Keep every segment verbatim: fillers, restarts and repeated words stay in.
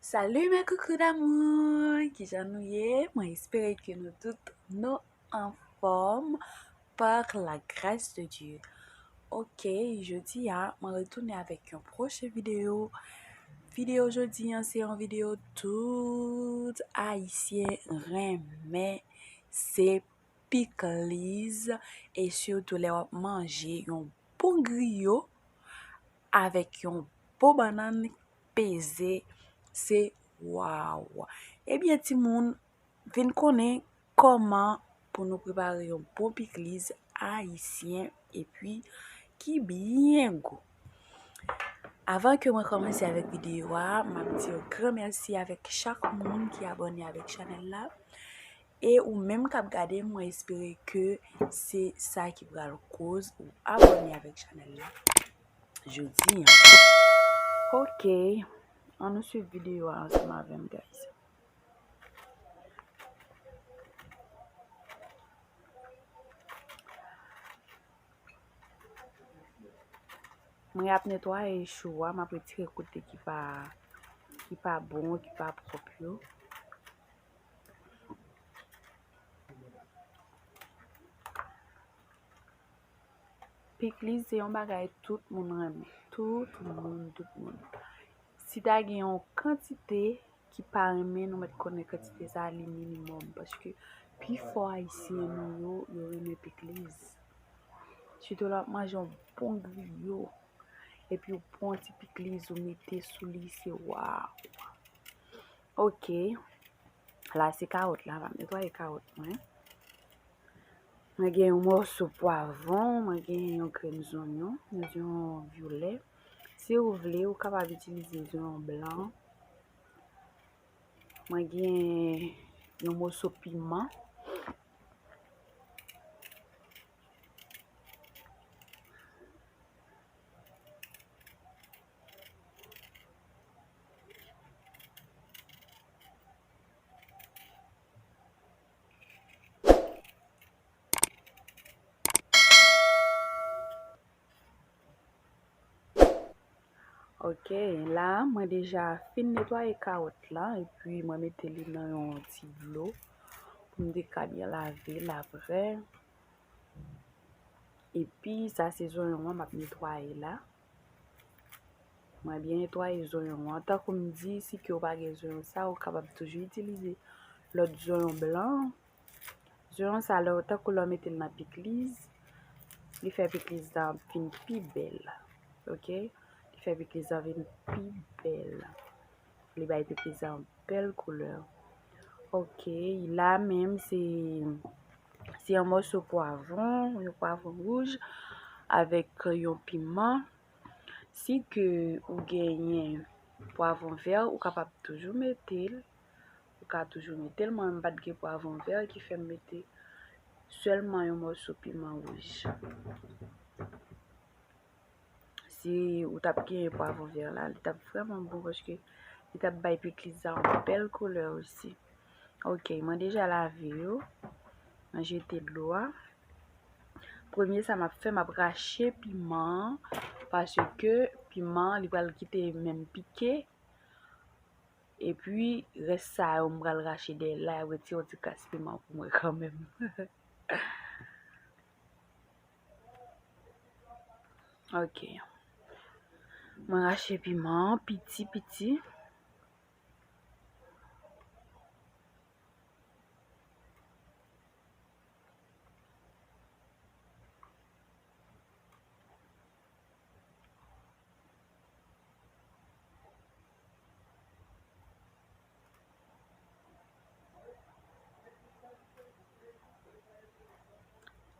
Salut mes coucous d'amour, kijan nou ye? Mwen espere ke nou tout nou anfòm par la grâce de Dieu. Ok, jodi a mwen retounen avèk yon pwochen videyo. Videyo jodi an se yon videyo tout Ayisyen renmen, se pikliz, e sitou lè w ap manje yon bon griyo avèk yon bon bannann peze, se waw! Ebyen timoun, vin konnen kòman pou nou prepare yon bon pikliz ayisyen epi ki byen gou. Avan ke mwen kòmanse avèk videyo a, m ap di yon gran mèsi avèk chak moun ki abòne avèk chanèl la. E ou menm k ap gade m, mwen espere ke se sa ki pral koz ou abòne avèk chanèl la jodi an. Ok, ann nou swiv videyo a ansanm avè m, guys. Mwen ap netwaye chou a, m ap retire kote ki pa, ki pa bon, ki pa pwòp yo. Pikliz se yon bagay tout moun renmen. Tout moun, tout moun. Si ta gen yon kantite ki pa renmen, nou mèt konnen kantite sa a li minimòm. Paske pifò Ayisyen nou yo, yo renmen pikliz. Sitou lè w ap manje yon bon griyo, epi w pran yon ti pikliz ou mete sou li, se waw! Ok. La se kawòt la, m ap netwaye kawòt mwen. Mwen gen yon mòso pwavwon, mwen gen yon grenn zonyon, yon zonyon vyolè. Si w vle, ou kapab itilize zonyon blan. Mwen gen yon mòso piman. Ok, la mwen deja fin netwaye kawòt la epi mwen mete li nan yon ti dlo pou m te ka byen lave l apre. Epi sa se zonyon an m ap netwaye la. Mwen byen netwaye zonyon an. Tankou m di, si ke w pa gen zonyon sa, ou kapab toujou itilize lòt zonyon blan. Zonyon sa, lè w, tankou lè w mete l nan pikliz, li fè pikliz la vin pi bèl. Ok? Li fè pikliz la vin pi bèl. Li bay pikliz la yon bèl koulè. Ok, la menm se, se yon mòso pwavwon, yon pwavwon wouj avèk yon piman. Si ke ou genyen pwavwon vè, ou kapab toujou mete l. Ou ka toujou mete l. Mwen menm m pa t gen pwavwon vè ki fè m mete sèlman yon mòso piman wouj. Si ou t ap genyen pwavwon vè la, li t ap vrèman bon paske li t ap bay pikliz la yon bèl koulè osi. Ok, mwen deja lave yo. Mwen jete dlo a. Premye sa m ap fè, m ap rache piman an, paske piman an, li pral kite men m pike. Epi, rès sa yo, m pral rache dèyè l la, y ap retire yon ti kras piman pou mwen kanmenm. Ok. Mwen rache piman an piti piti.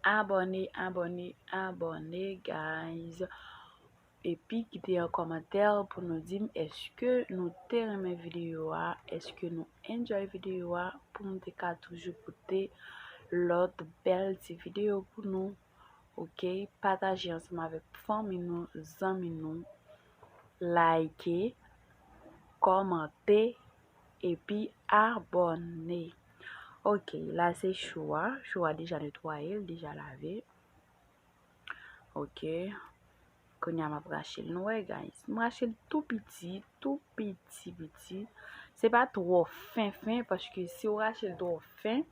Abòne, abòne, abòne, guys. Epi kite yon kòmantè pou nou di m èske nou te renmen videyo a, èske nou enjoy videyo a, pou m te ka toujou pote lòt bèl ti videyo pou nou. Ok, pataje ansanm avèk fanmi nou, zanmi nou, like, kòmante, epi abòne. Ok, la se chou a. Chou a deja netwaye, l deja lave. Ok. Kounye a m ap rache l. Nou wè, guys, m rache l tou piti, tou piti, piti. Se pa twò fen, fen, paske si w rache l twò fen,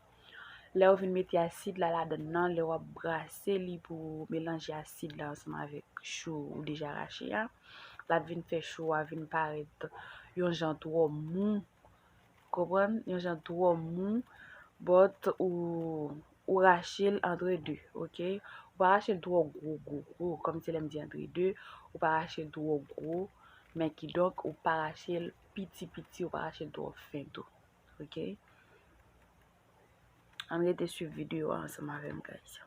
lè w vin mete asid la ladann nan, lè w ap brase li pou w melanje asid la ansanm avèk chou ou deja rache a, l ap vin fè chou a vin parèt yon jan twò mou. Konprann? Yon jan twò mou, but ou, ou rache l antre de, oke? Ou pa rache l twò gwo, gwo, gwo, kòmsi lè m di antre de, ou pa rache l twò gwo, men kidonk, ou pa rache l piti, piti, ou pa rache l twò fen tou, oke? Ann rete swiv videyo a ansanm avè m, guys.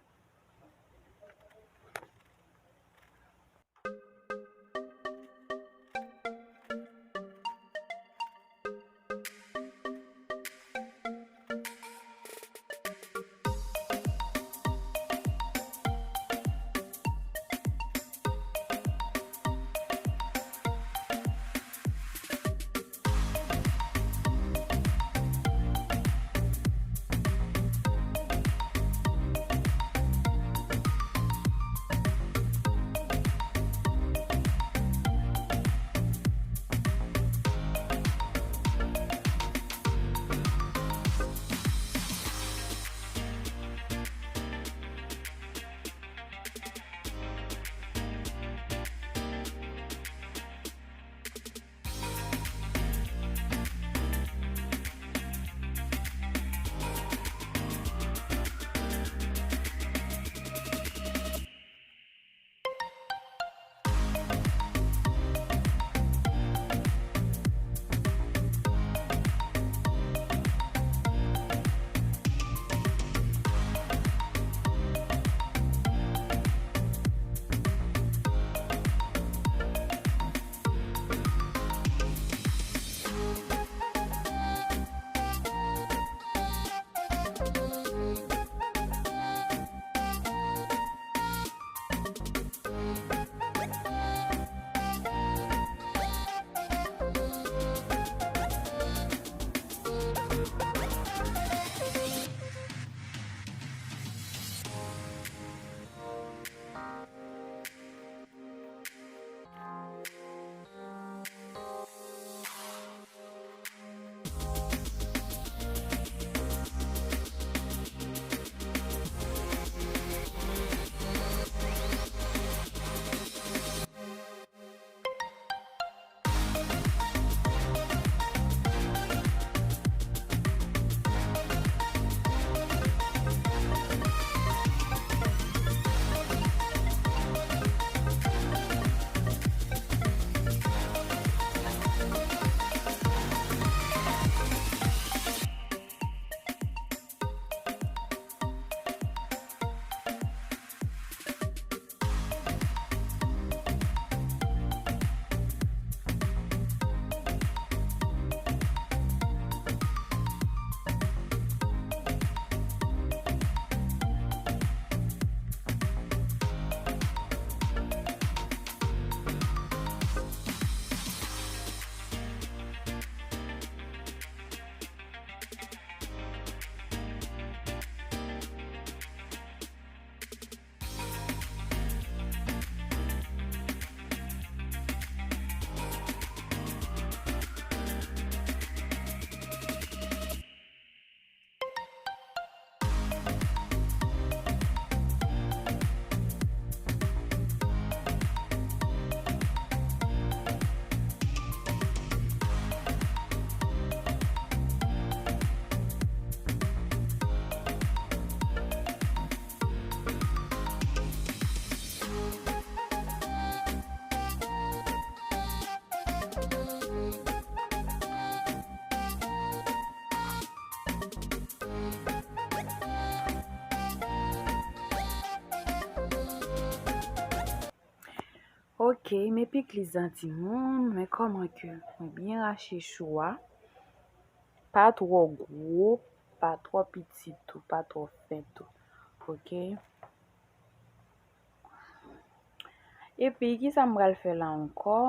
Ok, men pikliz an timoun, men kòman ke mwen byen rache chou a. Pa twò gwo, pa twò piti tou, pa twò fen tou. Ok? Epi, kisa m pral fè la ankò?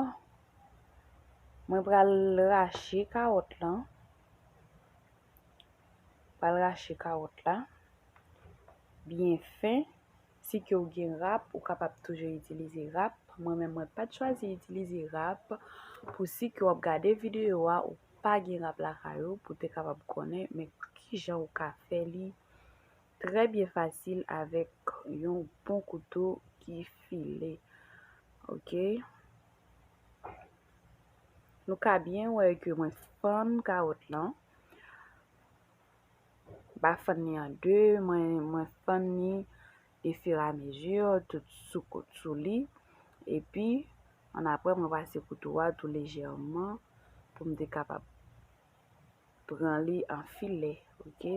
Mwen pral rache kawòt lan. Pral rache kawòt la byen fen. Si ke w gen rap, ou kapab toujou itilize rap. Mwen menm, mwen pa t chwazi itilize rap pou si ke w ap gade videyo a, ou pa gen rap lakay ou pou te kapab konnen, men kijan ou ka fè li trè byen fasil avèk yon bon kouto ki file. Oke. Nou ka byen wè ke mwen fann kawòt lan. M pa fann li an de, mwen, mwen fann li efiramezi, tout sou kout sou li. Epi, annapre, mwen pase kouto a tou lejèman pou m te kapab pran li an filè, oke?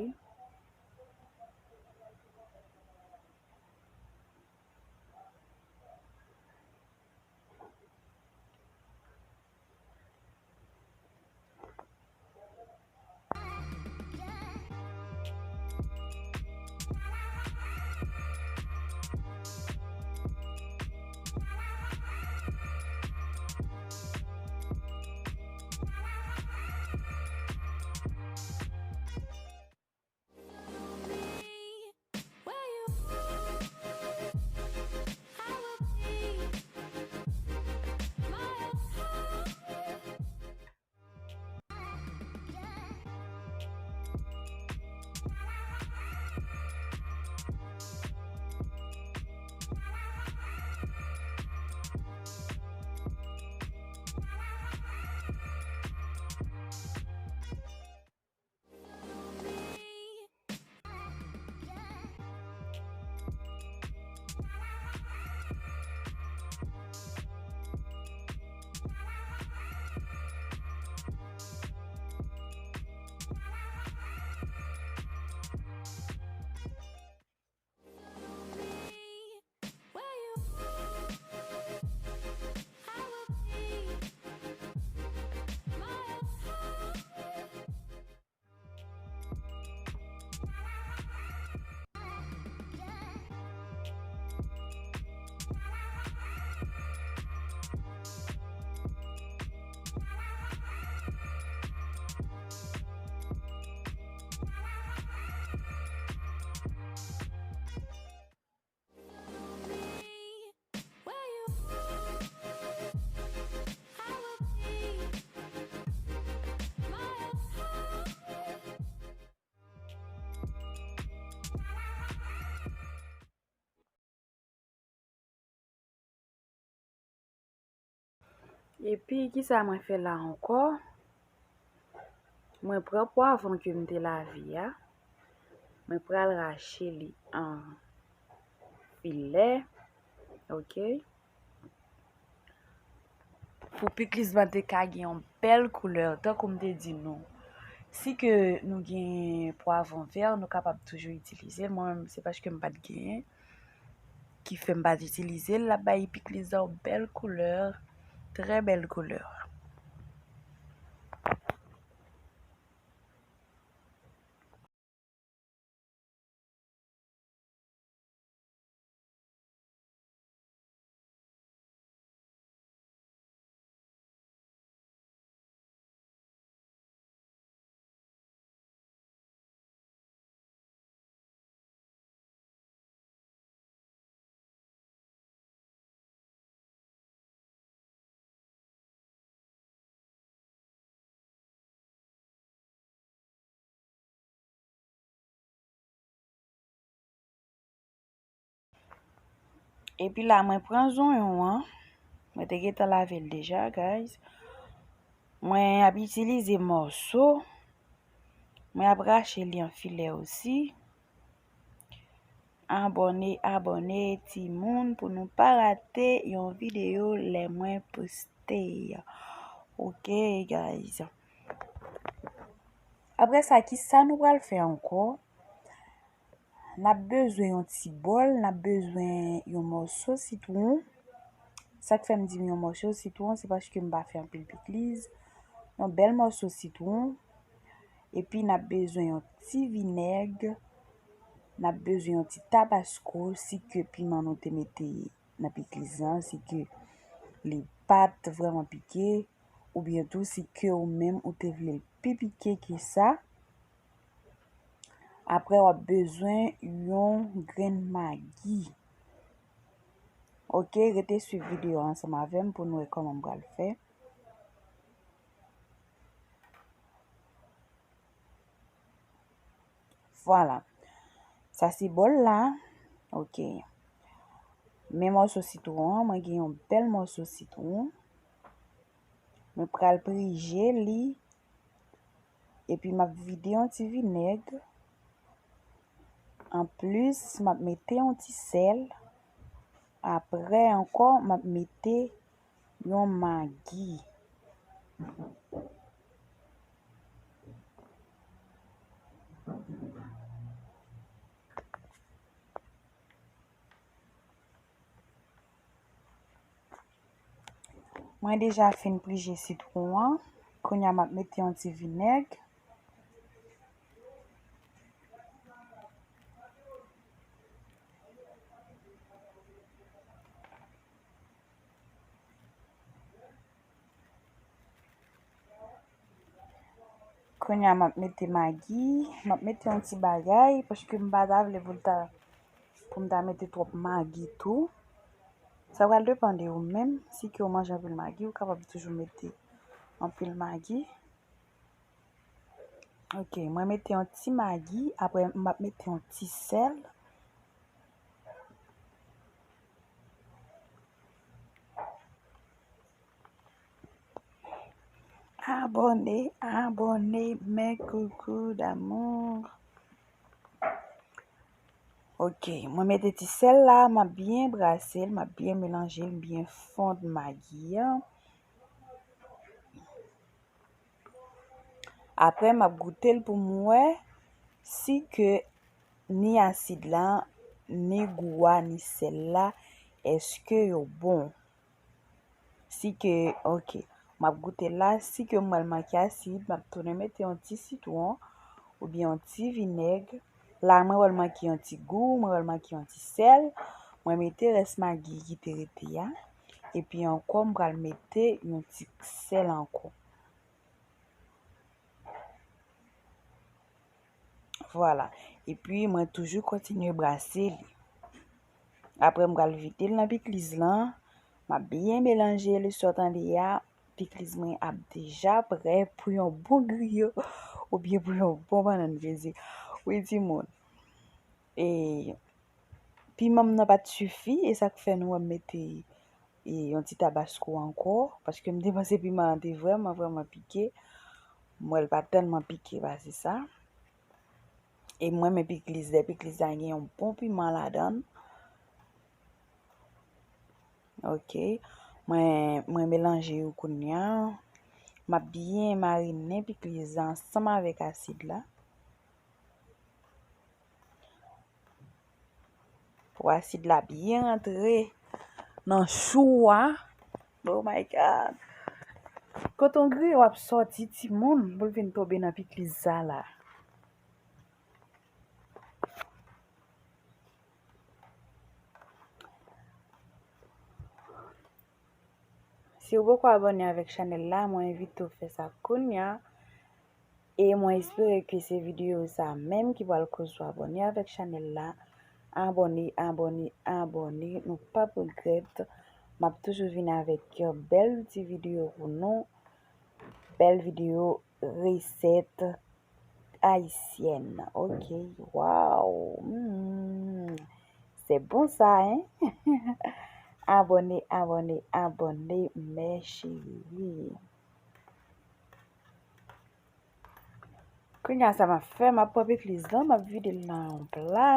Epi, kisa mwen fè la ankò? Mwen pran pwavwon ke m te lave a, mwen pral rache li an filè, oke? Pou pikliz lan te ka gen yon bèl koulè, tankou m te di nou. Si ke nou gen pwavwon vè, nou kapab toujou itilize l. Mwen, se paske m pa t genyen ki fè m pa t itilize l. L ap bay pikliz lan yon bèl koulè, trè bèl koulè. Epi la, mwen pran zonyon an. Mwen te gentan lave l deja, guys. Mwen ap itilize mòso. Mwen ap rache li an filè osi. Abòne, abòne, timoun, pou nou pa rate yon videyo lè mwen poste. Ok, guys. Apre sa, kisa nou pral fè ankò? N ap bezwen yon ti bòl, n ap bezwen yon mòso sitwon. Sa k fè m di m yon mòso sitwon, se paske m pa fè anpil pikliz. Yon bèl mòso sitwon. Epi n ap bezwen yon ti vinèg. N ap bezwen yon ti tabasko, si ke piman nou te mete nan pikliz lan, si ke li pa t vrèman pike, oubyen tou si ke ou menm ou te vle l pi pike ke sa. Apre, w ap bezwen yon grenn magi. Ok, rete swiv videyo a ansanm avè m pou n wè kòman m pral fè. Vwala. Sa se bòl la. Ok. Men mòso sitwon an, mwen gen yon bèl mòso sitwon. Mwen pral prije li. Epi m ap vide yon ti vinèg. Anplis, m ap mete yon ti sèl. Apre ankò, m ap mete yon magi. Mwen deja fin prije sitwon an. Kounye a, m ap mete yon ti vinèg. Kounye a, m ap mete magi. M ap mete yon ti bagay, paske m pa ta vle pou l ta, pou m ta mete twòp magi tou. Sa pral depann de ou menm. Si ke w manje anpil magi, ou kapab toujou mete anpil magi. Ok, mwen mete yon ti magi, apre m ap mete yon ti sèl. Abòne, abòne, mes coucous d'amour. Ok, mwen mete ti sèl la, m ap byen brase l, m ap byen melanje l, byen fonn magi an. Apre, m ap goute l pou m wè si ke ni asid la, ni gou a, ni sèl la, èske yo bon. Si ke, ok, m ap goute l la, si ke m wè l manke asid, m ap tounen mete yon ti sitwon oubyen yon ti vinèg. La, mwen wè l manke yon ti gou, mwen wè l manke yon ti sèl. Mwen mete rès magi ki te rete a. Epi ankò, m pral mete yon ti sèl ankò. Vwala. Epi, mwen toujou kontinye brase li. Apre, m pral vide l nan pikliz lan. M ap byen melanje li, sa w tande a. Pikliz mwen ap deja prè pou yon bon griyo oubyen pou yon bon bannann peze. Wi, timoun. E piman m nan pa t sifi, e sa k fè nou wè m mete e yon ti tabasko ankò, paske m te panse piman an te vrèman, vrèman pike. M wè l pa tèlman pike pase sa. E m renmen pikliz, lè pikliz la gen yon bon piman ladan l. Ok. Mwen, mwen melanje yo kounye a. M ap byen marinen pikliz la ansanm avèk asid la. Pou asid la byen rantre nan chou a. Oh my God. Koton griyo ap sòti, timoun, pou l vin tonbe nan pikliz sa la. Si w poko abòne avèk chanèl la, mwen envite w fè sa kounye a. E mwen espere ke se videyo sa menm ki pral koz ou abòne avèk chanèl la. Abòne, abòne, abòne. Nou p ap regrèt. M ap toujou vin avèk bèl ti videyo pou nou. Bèl videyo resèt ayisyèn. Ok, waw. Hmm. C'est bon ça, hein? Abòne, abòne, abòne, mes chéris. Kounye a sa m ap fè, m ap pran pikliz lan, m ap vide l nan yon pla.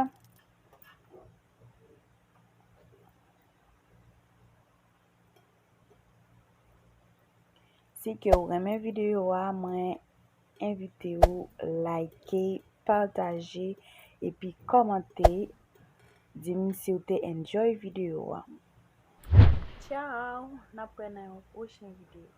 Si ke w renmen videyo a, mwen envite w like, pataje, epi kòmante. Di m si w te enjoy videyo a. Tchao! N ap wè nan yon pwochen videyo.